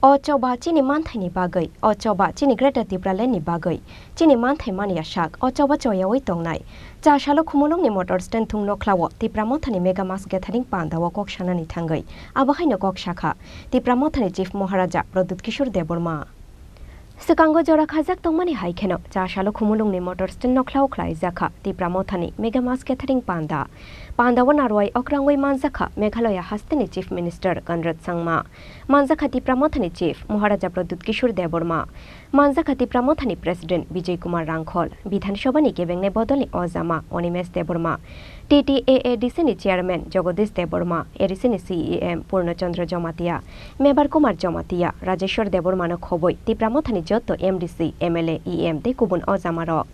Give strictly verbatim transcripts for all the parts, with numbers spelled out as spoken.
O choba chini manthaini bagwi, o choba chini Greater Tipraland ni bagwi, chini manthai manya sak, o choba choyawi tongnai. Cha salo Khumulwngni motor stand thung nokhlao Tipra Mothani Mega Mass Gathering pandao kok sanani thangwi, abo haino kok sakha Tipra Mothani Chief Maharaja Pradyut Kishore Debbarma. Swkango jora khajak tongmani hai kheno, cha salo Khumulwngni motor stand nokhlao khlaijakha Tipra Mothani Mega Mass Gathering panda. Pandao narwai okrangwi manjakha Meghalaya hasteni Chief Minister Conrad Sangma. Manjakha Tipra Mothani Chief Maharaja Pradyut Kishore Debbarma. Manjakha Tipra Mothani President Bijay Kumar Rangkhol, Bidhan Sabhani kebengnai bodolni ojama Animesh Debbarma, T T A A D C ni Chairman Jagadish Debbarma, A D C ni C E M Purno Chandra Jamatia, Mebar Kumar Jamatia, Rajeshwar Debbarmano khobwi Tipra Mothani jotto M D C, M L A, E M tei kubun ojamarok.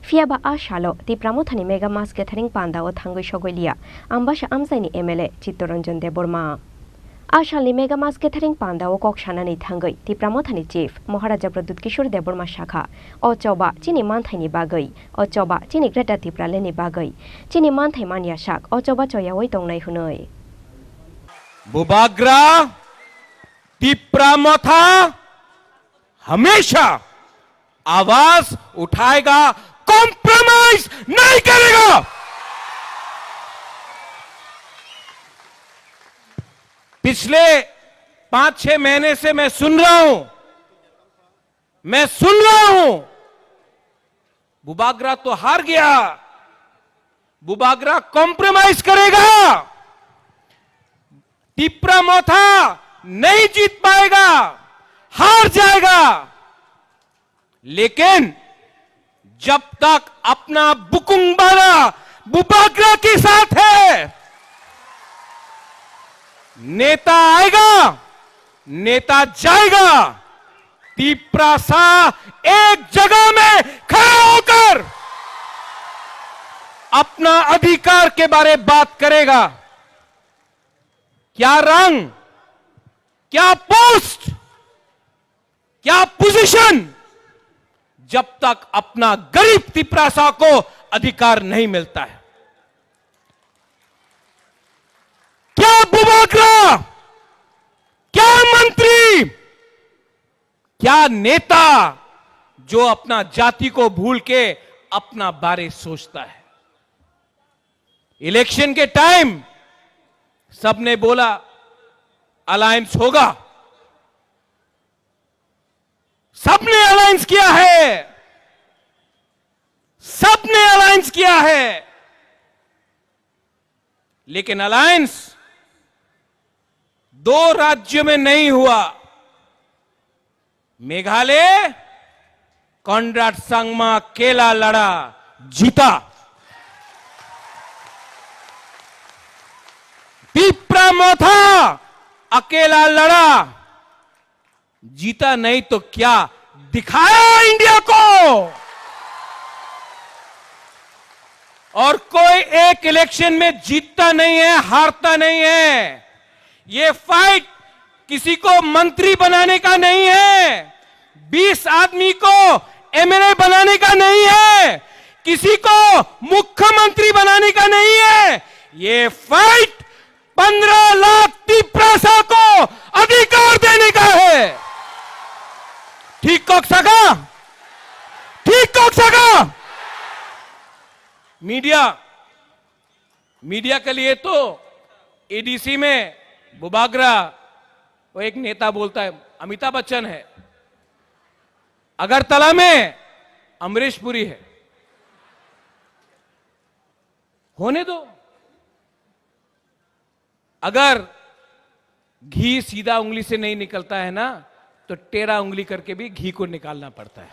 Phiya ba a salo Tipra Mothani Mega Mass Gathering pandao thangwi sogwi liya Ambasa Amchaini M L A Chittaranjan Debbarma. A salni Mega Mass Gathering pandao kok sanani thangwi Tipra Mothani Chief Maharaja Pradyut Kishore Debbarma sakha, o choba chini manthaini bagwi, o choba chini Greater Tipraland ni bagwi, chini manthai manya sak o choba choyawi tongnai hwnwi. Bubagra, Tipra Motha, hamesha awaz uthayega, compromise nahi karega. पिछले पाँच छह महीने से मैं सुन रहा हूं, मैं सुन रहा हूं, बुबागरा तो हार गया, बुबागरा कॉम्प्रोमाइज करेगा, तिप्रा मोथा नहीं जीत पाएगा, हार जाएगा। लेकिन जब तक अपना बुकुंग बारा बुबागरा के साथ है, नेता आएगा, नेता जाएगा, तिप्रासा एक जगह में खड़ा होकर अपना अधिकार के बारे बात करेगा। क्या रंग, क्या पोस्ट, क्या पोजीशन, जब तक अपना गरीब तिप्रासा को अधिकार नहीं मिलता है। क्या बुबागरा, क्या मंत्री, क्या नेता जो अपना जाति को भूल के अपना बारे सोचता है? इलेक्शन के टाइम सबने बोला अलायंस होगा, सबने अलायंस किया है, सबने अलायंस किया है, लेकिन अलायंस दो राज्यों में नहीं हुआ। मेघालय, कॉनराड संगमा अकेला लड़ा, जीता। तिप्रा मोथा अकेला लड़ा, जीता नहीं तो क्या दिखाया इंडिया को? और कोई एक इलेक्शन में जीतता नहीं है, हारता नहीं है। ये फाइट किसी को मंत्री बनाने का नहीं है, बीस आदमी को एमएलए बनाने का नहीं है, किसी को मुख्यमंत्री बनाने का नहीं है। ये फाइट पन्ध्र लाख तिप्रासा को अधिकार देने का है। ठीक कक्सका, ठीक कक्सका। मीडिया, मीडिया के लिए तो एडीसी में बुबागरा, वो एक नेता बोलता है, अमिताभ बच्चन है, अगरतला में अमरीश पुरी है। होने दो। अगर घी सीधा उंगली से नहीं निकलता है ना, तो टेढ़ा उंगली करके भी घी को निकालना पड़ता है।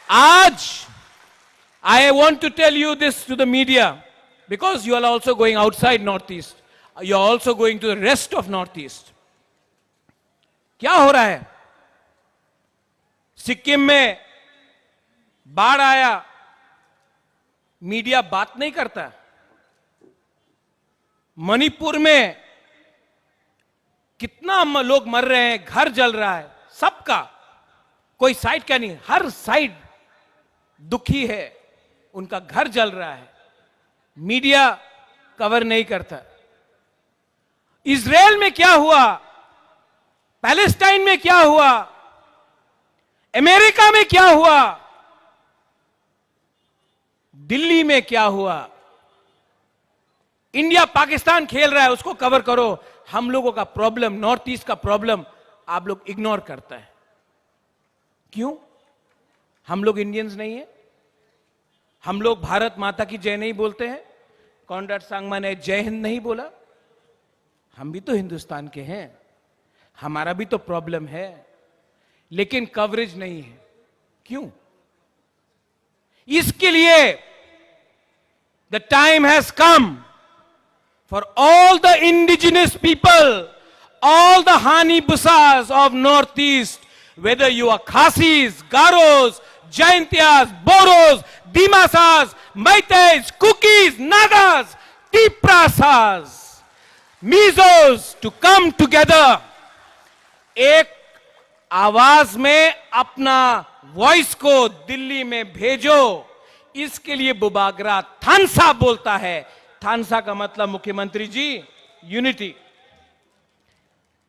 आज, I want to tell you this to the media, because you are also going outside Northeast, you are also going to the rest of Northeast. क्या हो रहा है? सिक्किम में बाढ़ आया, मीडिया बात नहीं करता। मणिपुर में कितना म-, लोग मर रहे हैं, घर जल रहा है, सबका, कोई साइड का नहीं, हर साइड दुखी है, उनका घर जल रहा है, मीडिया कवर नहीं करता। इसराइल में क्या हुआ, पैलेस्टाइन में क्या हुआ, अमेरिका में क्या हुआ, दिल्ली में क्या हुआ, इंडिया पाकिस्तान खेल रहा है, उसको कवर करो। हम लोगों का प्रॉब्लम, नॉर्थ ईस्ट का प्रॉब्लम आप लोग इग्नोर करता है। क्यों? हम लोग इंडियंस नहीं है? हम लोग भारत माता की जय नहीं बोलते हैं? कॉनराड सांगमा ने जय हिंद नहीं बोला? हम भी तो हिंदुस्तान के हैं, हमारा भी तो प्रॉब्लम है, लेकिन कवरेज नहीं है। क्यों? इसके लिए the time has come for all the indigenous people, all the Hani Busas of Northeast, whether you are Khasis, Garos, Jaintias, Boros, Dimasas, Meiteis, Kukis, Nagas, Tiprasas, Mizos to come together. एक आवाज में अपना वॉइस को दिल्ली में भेजो, इसके लिए बुबागरा थानसा बोलता है। थानसा का मतलब, मुख्यमंत्री जी, यूनिटी।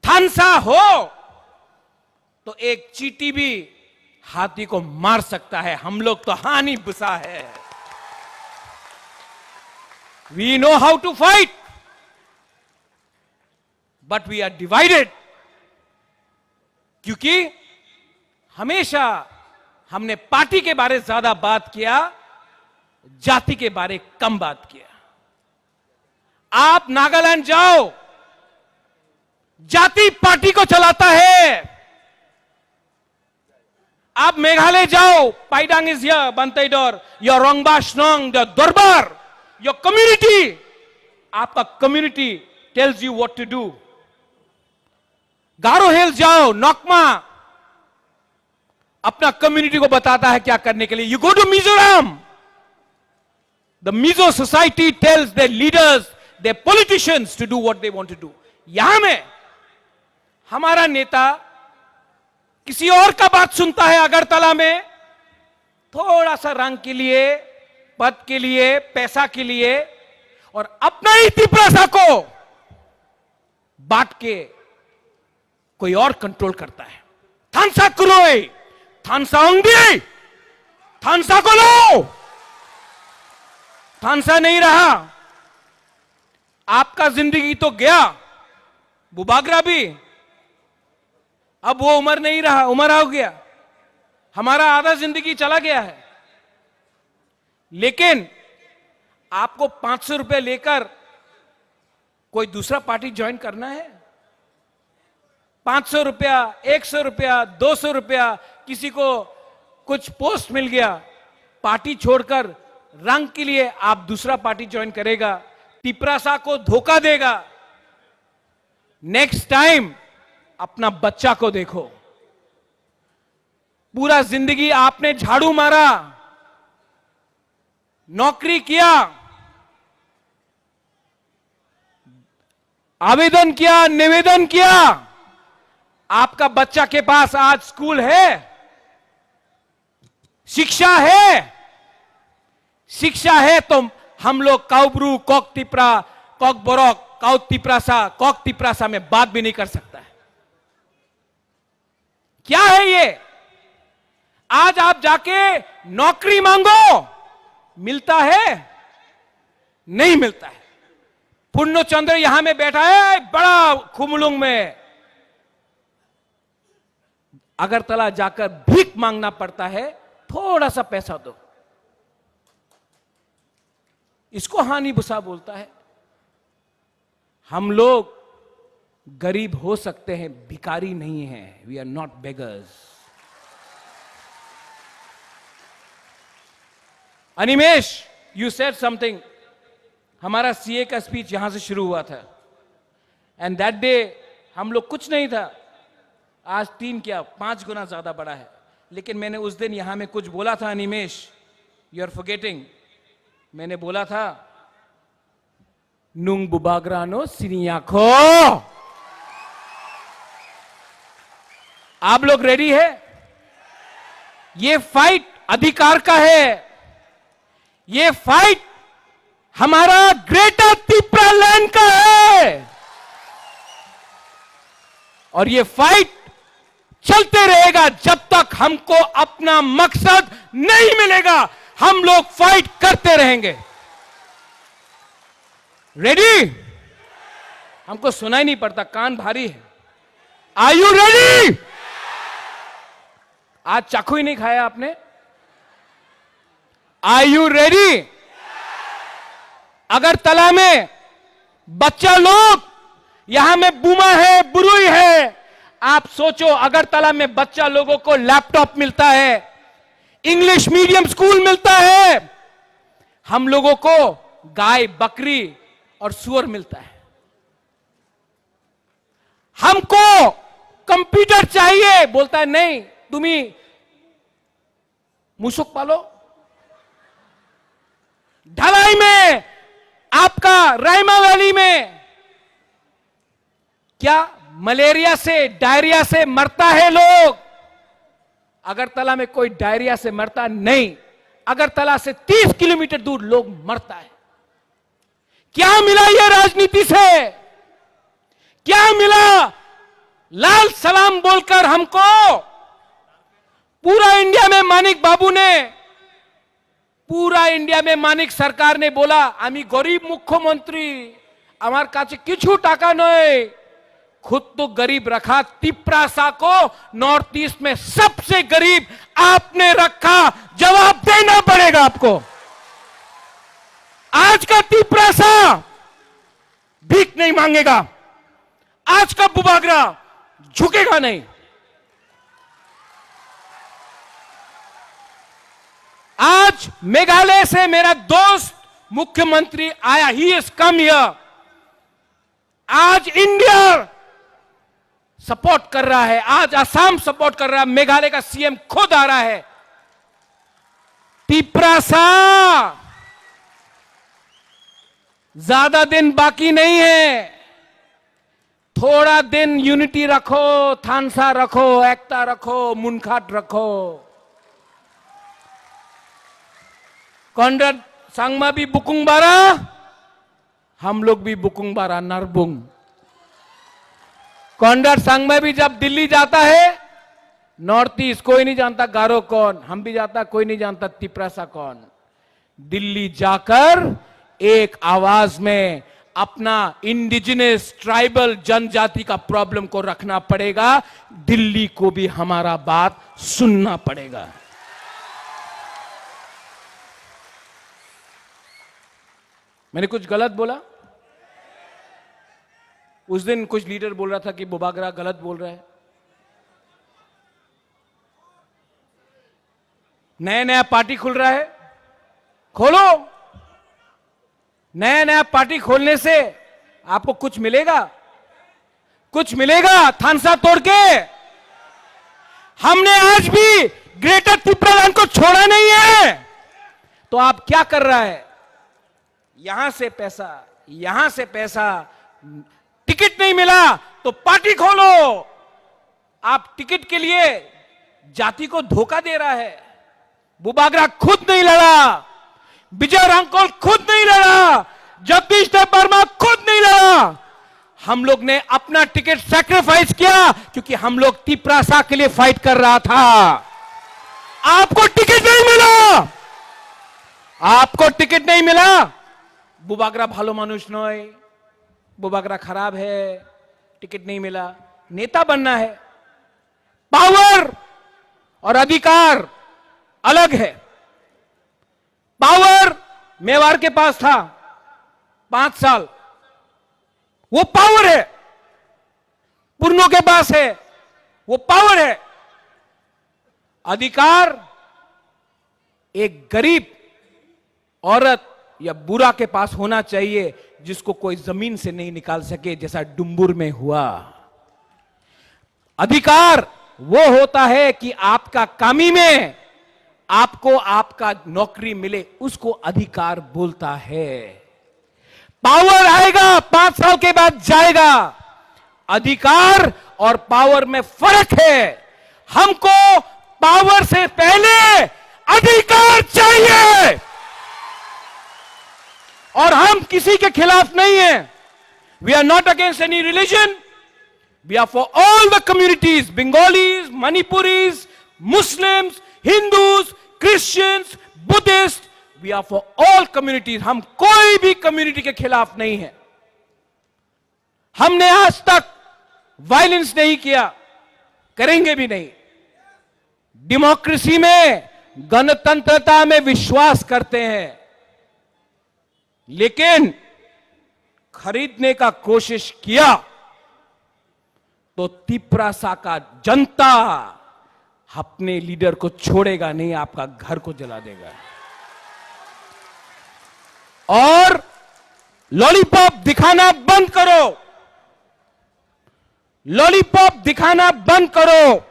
थानसा हो तो एक चींटी भी हाथी को मार सकता है। हम लोग तो हानी बुसा है। We know how to fight, but we are divided, क्योंकि हमेशा हमने पार्टी के बारे ज्यादा बात किया, जाति के बारे कम बात किया। आप नागालैंड जाओ, जाति पार्टी को चलाता है। आप मेघालय जाओ, Paidang is here, Banteidor, your Rongba Shnong, the Dorbar, your community, आपका community tells you what to do. गारो हिल्स जाओ, नोकमा अपना कम्युनिटी को बताता है क्या करने के लिए। You go to Mizoram, the Mizo society tells their leaders, their politicians to do what they want to do. यहां में हमारा नेता किसी और का बात सुनता है अगरतला में, थोड़ा सा रंग के लिए, पद के लिए, पैसा के लिए, और अपना ही तिपरासा को बांट के कोई और कंट्रोल करता है। थानसा क्रोई, थानसा ओंगदी, थानसा को लो। थानसा नहीं रहा, आपका जिंदगी तो गया, बुबागरा भी। अब वो उम्र नहीं रहा, उम्र हो गया, हमारा आधा जिंदगी चला गया है। लेकिन आपको पांच सौ रुपए लेकर कोई दूसरा पार्टी ज्वाइन करना है? पांच सौ रुपया, एक सौ रुपया, दो सौ रुपया, किसी को कुछ पोस्ट मिल गया, पार्टी छोड़कर रंग के लिए आप दूसरा पार्टी ज्वाइन करेगा, तिपरासा को धोखा देगा। नेक्स्ट टाइम अपना बच्चा को देखो। पूरा जिंदगी आपने झाड़ू मारा, नौकरी किया, आवेदन किया, निवेदन किया, आपका बच्चा के पास आज स्कूल है, शिक्षा है, शिक्षा है तो हम लोग काउब्रू, कॉक तिपरा, कॉक बोरक, काउ तिपरासा, कॉक तिपरासा में बात भी नहीं कर सकता है। क्या है ये? आज आप जाके नौकरी मांगो, मिलता है? नहीं मिलता है। पूर्णचंद्र यहां में बैठा है, बड़ा खुमलुंग में, अगरतला जाकर भीख मांगना पड़ता है, थोड़ा सा पैसा दो। इसको हानि बुसा बोलता है। हम लोग गरीब हो सकते हैं, भिखारी नहीं है। We are not beggars. Animesh, you said something. हमारा सीए का स्पीच यहां से शुरू हुआ था, एंड दैट डे हम लोग कुछ नहीं था। आज तीन क्या, पांच गुना ज्यादा बड़ा है। लेकिन मैंने उस दिन यहां में कुछ बोला था, अनिमेश, यू आर फॉरगेटिंग। मैंने बोला था, nung bubagrano siniya kho. आप लोग रेडी है? ये फाइट अधिकार का है, ये फाइट हमारा ग्रेटर तिपरा लैंड का है। और ये फाइट चलते रहेगा जब तक हमको अपना मकसद नहीं मिलेगा। हम लोग फाइट करते रहेंगे। रेडी? हमको सुनाई नहीं पड़ता, कान भारी है। Are you ready? आज चाकू ही नहीं खाया आपने। Are you ready? अगरतला में बच्चा लोग, यहां में बुमा है, बुरुई है, आप सोचो, अगरतला में बच्चा लोगों को लैपटॉप मिलता है, इंग्लिश मीडियम स्कूल मिलता है, हम लोगों को गाय, बकरी और सुअर मिलता है। हमको कंप्यूटर चाहिए, बोलता है, नहीं, तुम्ही मुसुक पालो। ढलाई में, आपका रायमा वैली में क्या मलेरिया से, डायरिया से मरता है लोग? अगरतला में कोई डायरिया से मरता नहीं। अगरतला से तीस किलोमीटर दूर लोग मरता है। क्या मिला ये राजनीति से? क्या मिला? लाल सलाम बोलकर हमको पूरा इंडिया में मानिक बाबू ने, पूरा इंडिया में मानिक सरकार ने बोला, "আমি গরিব মুখ্যমন্ত্রী, আমার কাছে কিছু টাকা নেই।" खुद तो गरीब रखा, तिपरासा को नॉर्थ ईस्ट में सबसे गरीब आपने रखा, जवाब देना पड़ेगा आपको। आज का तिपरासा भीख नहीं मांगेगा, आज का बुबागरा झुकेगा नहीं। आज मेघालय से मेरा दोस्त मुख्यमंत्री आया, ही इज कम हियर। आज इंडिया सपोर्ट कर रहा है, आज असम सपोर्ट कर रहा है, मेघालय का सीएम खुद आ रहा है। तिपरासा, ज्यादा दिन बाकी नहीं है, थोड़ा दिन यूनिटी रखो, थानसा रखो, एकता रखो, मुनखाट रखो। कॉनराड संगमा भी बुकुंग बारा, हम लोग भी बुकुंग बारा नरबुंग। कॉनराड संगमा भी जब दिल्ली जाता है, नॉर्थ ईस्ट कोई नहीं जानता गारो कौन, हम भी जाता कोई नहीं जानता तिपरासा कौन। दिल्ली जाकर एक आवाज में अपना इंडिजिनस ट्राइबल जनजाति का प्रॉब्लम को रखना पड़ेगा। दिल्ली को भी हमारा बात सुनना पड़ेगा। मैंने कुछ गलत बोला? उस दिन कुछ लीडर बोल रहा था कि बुबागरा गलत बोल रहा है। नया नया पार्टी खुल रहा है, खोलो। नया नया पार्टी खोलने से आपको कुछ मिलेगा? कुछ मिलेगा? थानसा तोड़ के हमने आज भी ग्रेटर तिपरालैंड को छोड़ा नहीं है। तो आप क्या कर रहा है? यहां से पैसा, यहां से पैसा, टिकट नहीं मिला तो पार्टी खोलो। आप टिकट के लिए जाति को धोखा दे रहा है। बुबागरा खुद नहीं लड़ा, विजय रांगकोल खुद नहीं लड़ा, जगदीश देव वर्मा खुद नहीं लड़ा। हम लोग ने अपना टिकट सैक्रिफाइस किया, क्योंकि हम लोग तिपरासा के लिए फाइट कर रहा था। आपको टिकट नहीं मिला, आपको टिकट नहीं मिला। बुबागरा ভালো মানুষ নয়, बुबागरा खराब है, टिकट नहीं मिला। नेता बनना है, पावर और अधिकार अलग है। पावर मेवाड़ के पास था पांच साल, वो पावर है। पुरनो के पास है, वो पावर है। अधिकार एक गरीब औरत या बूढ़ा के पास होना चाहिए, जिसको कोई जमीन से नहीं निकाल सके, जैसा डुम्बुर में हुआ। अधिकार वो होता है कि आपका कामी में आपको आपका नौकरी मिले, उसको अधिकार बोलता है। पावर आएगा, पांच साल के बाद जाएगा। अधिकार और पावर में फर्क है। हमको पावर से पहले अधिकार चाहिए। और हम किसी के खिलाफ नहीं है। We are not against any religion. We are for all the communities, Bengalis, Manipuris, Muslims, Hindus, Christians, Buddhists. We are for all communities. हम कोई भी कम्युनिटी के खिलाफ नहीं है। हमने आज तक वायलेंस नहीं किया, करेंगे भी नहीं। डेमोक्रेसी में, गणतंत्रता में विश्वास करते हैं, लेकिन खरीदने का कोशिश किया तो तिपरासा का जनता अपने लीडर को छोड़ेगा नहीं, आपका घर को जला देगा। और लॉलीपॉप दिखाना बंद करो, लॉलीपॉप दिखाना बंद करो।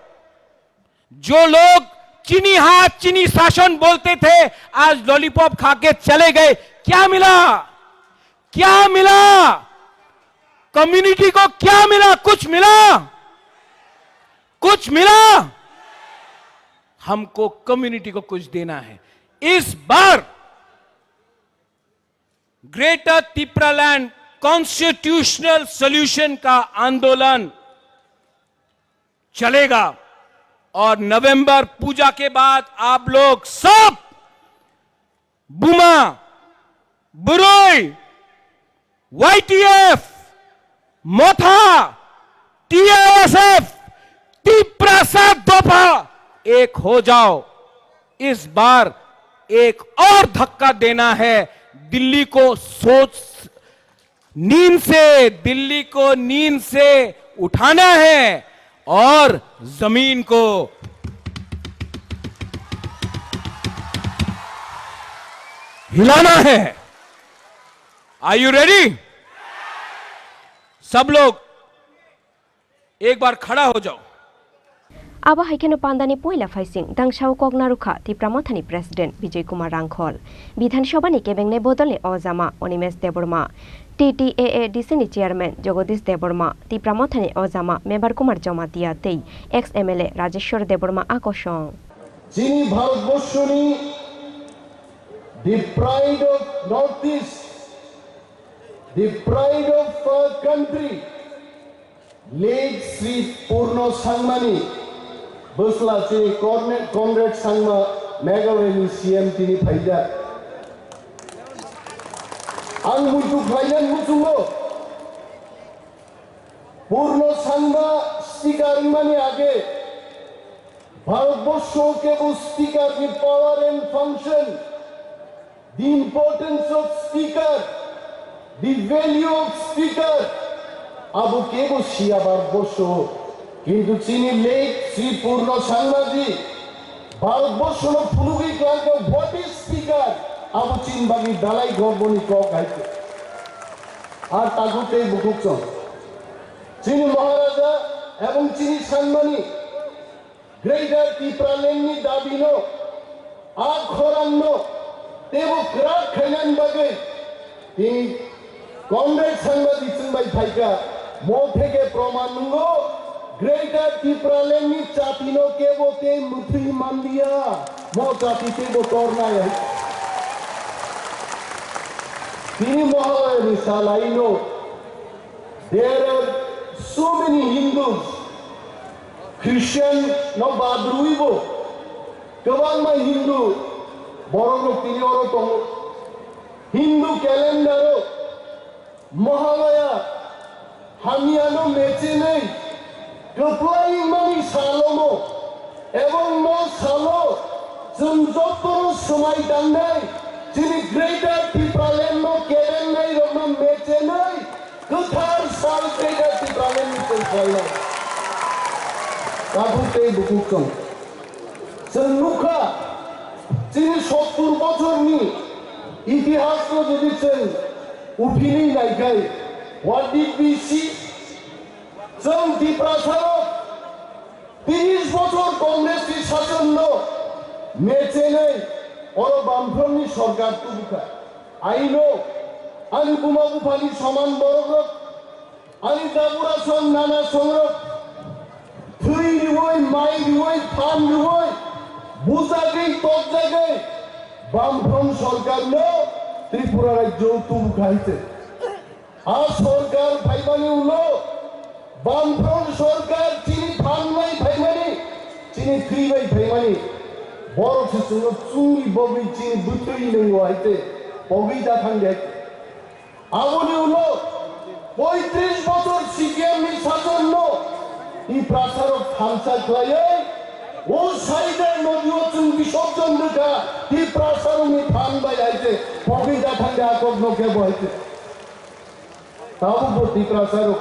जो लोग चीनी हाथ, चीनी शासन बोलते थे, आज लॉलीपॉप खा के चले गए। क्या मिला? क्या मिला? कम्युनिटी को क्या मिला? कुछ मिला? कुछ मिला? हमको कम्युनिटी को कुछ देना है। इस बार ग्रेटर तिपरालैंड कॉन्स्टिट्यूशनल सॉल्यूशन का आंदोलन चलेगा और नवंबर पूजा के बाद आप लोग सब बुमा, बुरोई, वाईटीएफ, मोथा, टीआईएसएफ, तिपरासा दफा एक हो जाओ। इस बार एक और धक्का देना है। दिल्ली को सोच, नींद से, दिल्ली को नींद से उठाना है और जमीन को हिलाना है। Are you ready? सब लोग एक बार खड़ा हो जाओ। Abo hai kheno pandani poila phaising dangsao kok narwkha Tipra Mothani President Bijay Kumar Rangkhol, Bidhan Sabhani kebengnai bodolni ojama Animesh Debbarma, TTAADC ni Chairman Jagadish Debbarma, Tipra Mothani ojama Mebar Kumar Jamatia tei ex MLA Rajeshwar Debbarma a kosong. Chini Bharatborsho ni, the pride of Northeast, the pride of our country, late Sri Purno Sangmani bwsla chini Corne-, Conrad Sangma Meghalaya ni C M tini phaijak. Ang muitu khlainani muchungo Purno Sangma speaker wngmani age Bharatborsho kebo speaker ni power and function, the importance of speaker, the value of speaker, abo kebo siya Bharatborsho. Kintu chini late Sri Purno Sangmaji Bharatborsho no phunugwi klangkha what is speaker, abo chini bagwi belai gorboni kok hai khe. Ar takhuk tei bukhuk chwng. Chini Maharaja ebong chini Sangmani Greater Tipraland ni dabi no, a khorang no teibo kwrak khainani bagwi tini Conrad Sangma di chwng bai phaikha. Mo theke proman nungo, Greater Tipraland ni chati no kebo tei mwthwi manliya, mo chati teibo tornai. Tini Mahalaya ni salai no, there are so many Hindus, Christian no bad rwibo kwbangma Hindu borok rok tini oro tongo. Hindu calendar o Mahalaya hamya no mechenwi kwplai mani salomo, ebong mo salo chwng jotono swmai tangnai chini Greater Tipraland no kebengnai rokno mechenwi kwthar sal Greater Tipraland ni chwng khlainai. Takhuk tei bukhuk chwng. Chwng nukha, chini sottur bochorni itihasno jodi chwng uphilwi naikhai, what did we see? Chwng Tiprasarok tris bochor Congress ni sasonno mechenwi oro Bamfront ni sorkar tubukha. I know, ani buma buphani soman borokrok, ani dabura song nana songrok thwi riwi, mai riwi, phan riwi, bujagwi tokjagwi Bamfront sorkarno Tripura rajyo tubukha hai se. A sorkar phaibani ulo Bamfront sorkar chini phan bai phaimani, chini twi bai phaimani, borok se chwngno chwngni bogwi chini bwtwi nwngo hai se pogwi da thang de. Aboni ulo poitris bochor C P M ni sasonno Tiprasarok thansa khlaiwi, o Saidar nodi o chwng bisorjon rwkha, Tiprasarokni phan bai hai se pogwi da thang de, a kokno kebo hai se. Tabukbo Tiprasarok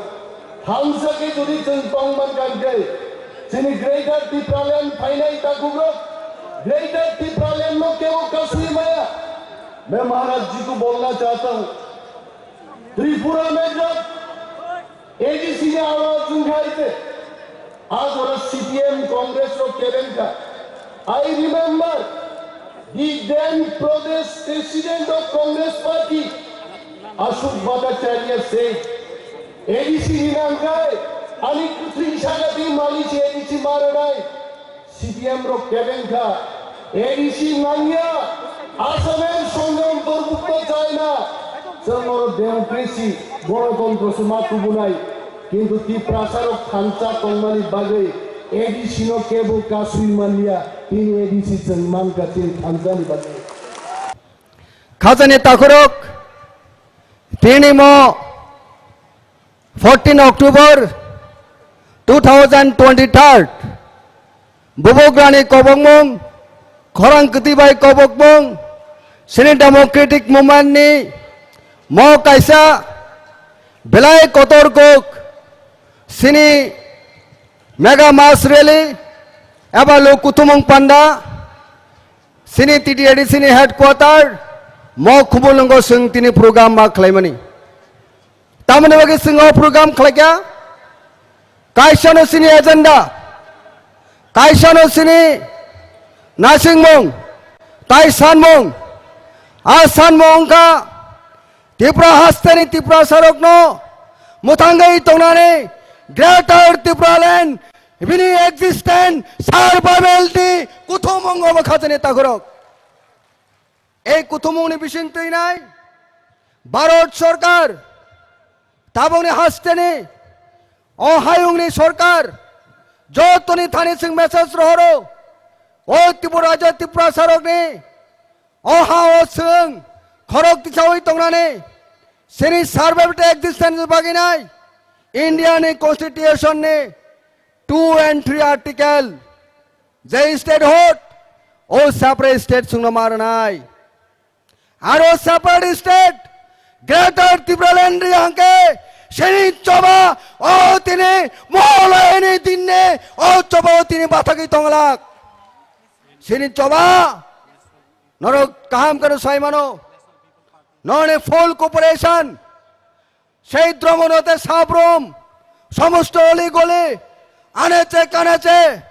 thansa khe jodi chwng tong man kha hwnkhe, chini Greater Tipraland phainai takhukrok, Greater Tipraland no kebo kasui maya. मैं महाराज जी को बोलना चाहता हूँ, त्रिपुरा में जब A D C ने आवाज उठाई थे, आज वाला C P M Congress को केलेंका। I remember the then Pradesh President of Congress Party, Ashok Bhattacharya said, A D C ni nangkai, ani kwthwi sagati malichi A D C maranai. C P M rok kebeng kha, A D C nangya, Assam er songram torbukto chai na, chwng oro democracy, gonotontro se ma tubunai, kintu Tiprasa rok thansa tongmani bagwi A D C no kebo kasui manliya, tini A D C chwng mankha chini thansani bagwi. Khajani takhurok, tini mo fourteen October two thousand twenty-third, Bubugrani kobokmung, khorang kwtwi bai kobokmung, chini democratic movement ni mo kaisa belai kotor kok, chini mega mass rally eba lo kuthumung panda, chini T T A D C ni headquarter mo Khumulwngo chwng tini program ma khlaimani. Tamoni bagwi chwng o program khlaikha, kaisano chini agenda, kaisano chini naisingmung, tai sanmung, a sanmung wngkha Tripura hasteni Tiprasarokno mwthangwi tongnani Greater Tipraland bini existence survival ni kuthumung obo khajani takhurok. Ei kuthumungni bising twinai Bharat Sarkar tabukni hasteni o hayungni sarkar jotoni thani chwng message rohoro, o Tripura rajyo Tiprasarokni o ha o chwng khorok tisawi tongnani chini survival existence baginai India ni constitution ni two and three article je state hot o separate state chwngno ma rwnai. Aro separate state Greater Tipraland ri hangke chini choba o tini moholayani dinne o choba o tini bathagwi tonglak. Chini choba norok kaham kano sai mano. Noni full cooperation. Sei dromono te sabrom, somosto oli goli, aneche kaneche,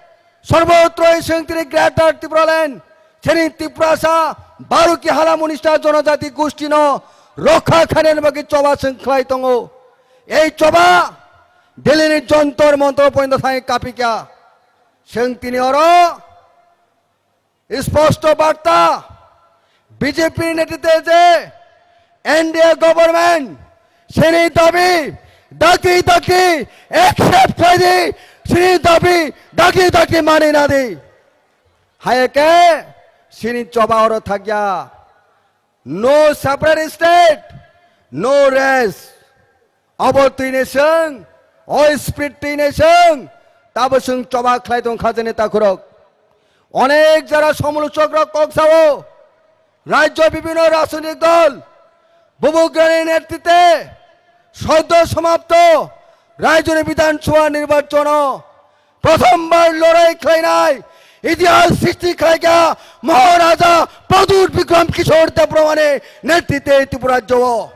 sorbotroi chwng tini Greater Tipraland, chini Tiprasa, Baruki hala munista jonojati gustino rokha khainani bagwi choba chwng khlai tongo. Ei choba Delhi ni Jontor Montor porjonto thangwi kapikha. Chwng tini oro Sposto barta, B J P ni netritwe je N D A government chini dabi dakti dakti accept khlai di, chini dabi dakti dakti mani na di. Hai khe chini choba oro thakya. No separate state, no rest. Abo twini chwng, o spirit twini chwng, tabo chwng choba khlai tong kha jani takhurok. Onek jora somolochok rok kok sao, rajyo bibhinno rajnitik dol, Bubugrani netritwe soddo somapto rajyoni Bidhan Sabha nirbachono prothombar lorai khlainai, itihas srishti khlaikha Maharaja Pradyut Bikram Kishore Debbarmani netritwe Tripura rajyo o.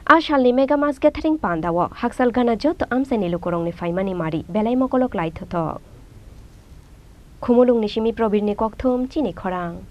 A salni Mega Mass Gathering pandao hakchal gana joto amchaini lukurokni phaimani mari belai mokolok laithothok. Khumulwngni simi Probirni kokthum chini khorang.